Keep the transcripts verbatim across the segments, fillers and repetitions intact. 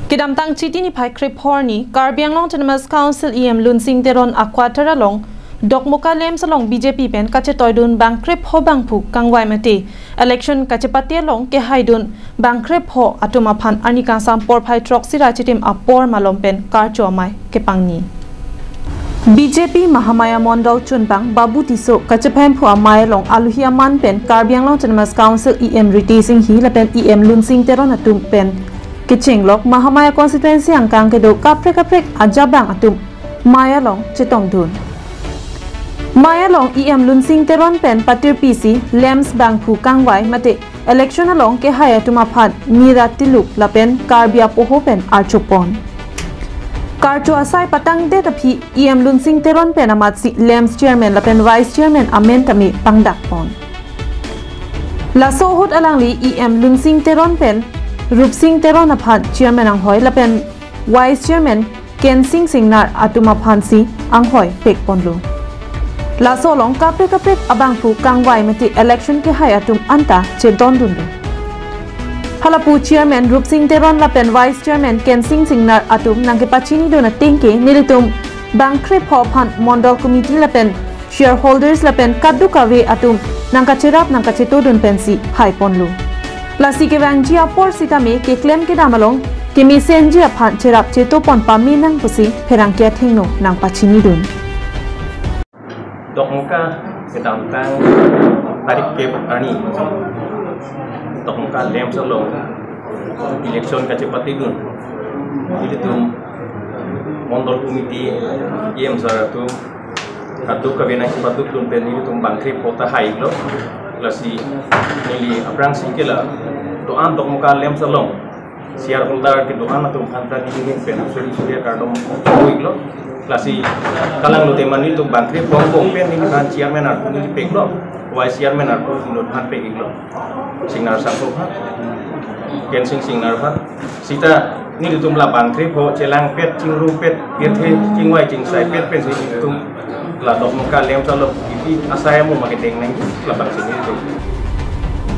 Kedamtang Chiti niphai krepho arni Karbi Anglong Autonomous Council E M Lunsing Teron a-quarter along Dokmoka LAMPS along B J P pen kachetoidun bang krepho bangphu kangvai mate election kachepate along kehaidun bang krepho atum aphan arni kangsam porphai throksi ra chitim apor malom pen karcho amei kepangni. B J P Mahamaya Mondol chunbang Babu Tisso kachephemphu amei along aluhi aman pen Karbi Anglong Autonomous Council E M Ritesh Enghi lapen E M Lunsing Teron atum pen kechenglok Mahamaya constituency angkang kedo kaprek kaprek ajabang atum mei along chetongdun. Mei along E M Lunsing Teron pen patirpi si LAMPS bangphu kangvai mate election along kehai atum aphan mira tiluk lapen Karbi apoho pen archopon. Karcho asai patangdet aphi E M Lunsing Teron pen amatsi LAMPS chairman lapen vice chairman amen tame pangdakpon. Laso ahut alangli E M Lunsing Teron pen Rupsing Teron aphan chairman anghoi lapen vice chairman Kensing Singnar atum aphansi anghoi pekponlo. Laso along kaprek kaprek abangphu kangvai mate election kehai atum anta chedondunlo. Halapu chairman Rupsing Teron lapen vice chairman Kensing Singnar atum nangkepachinidun atengke nelitum bang krepho aphan mondol committee lapen shareholders lapen kadokave atum nangkacherap nangkachetodun pensi haiponlo. Lasi kevangji apor sitame keklem kedam along kemesenji aphan cherap chetopon pame nang pusi pherangke athengno nangpachinidun. Dokmoka kedamtang tarik kep arni Dokmoka LAMPS along election kachepatedun. Ilitum mondol committee E M sir atum kadokave nangchepadukdun pen nelitum bang krepho ta hailo. Lasi neli aphrangsi ke la doan Dokmoka LAMPS along shareholder kedoan atum aphan ta neli pen suri suri kardom iklo. Lasi kalang lote mane nelitum bang krepho angbong pen neliphan chairman arpu neli peklo, vice chairman arpu neliphan pek iklo. Singnar sangkok ha, Kensing Singnar ha. Sita nelitum la bang krepho chelangpet, chingrumpet, pirthe chingvai chingsaipet pensi nelitum la Dokmoka LAMPS along iti asai amu ma keteng nang labangsi nelitum.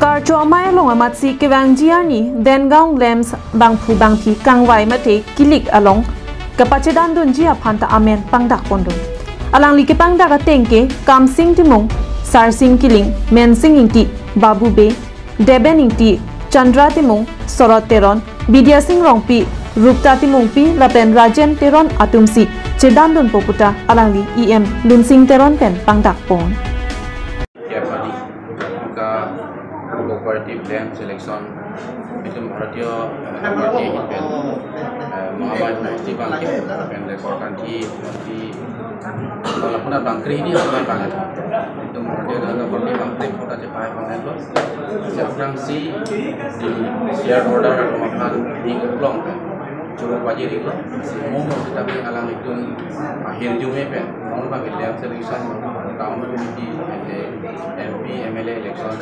Karcho amei along amatsi kevangji arni Dengaon LAMPS bangphu bangphi kangvai mate kilik along kapachedandunji aphan ta amen pangdakpondun. Alangli kepangdak atengke Kamsing Timung, Sarsing Kiling, Mensing Ingti, Babu Bey, Deben Ingti, Chandra Timung, Sorot Teron, Bidya Sing Rongpi, Rupta Timungpi lapen Rajen Teron atumsi chedandunpo pu ta alangli E M Lunsing Teron pen pangdakpon. Kepadi ka cooperative LAMPS election itum Bharatiya Janata Party ahin pen, eh, Mahamaya Dynasty bangke pen le Korkanthi Dynasty, wala puna bang krehini bang bang. Itum Bharatiya Janata Party bang krepho ta chepai bang lo. Si aphrangsi di shareholder atum aphan di keklong pen churu pajir iklo. Si mo mo sitame alanglitum ahirjume pen non bang LAMPS election, town committee, M P, M L A election,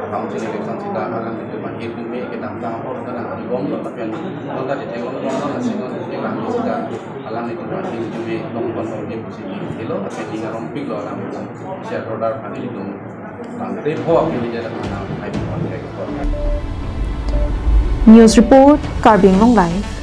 council election sita alanglitum ahirjume kedamtang apor ta nangkebomlo, lapen non ta chetheklong long long si non ke bang sita alanglitum ahirjume longpon longji pusi neli helo, lapen ning arompiklo alanglitum shareholder aphan ilitum bang krepho aphi neli jada nang hai pon ke. News report, Karbi Anglong Live.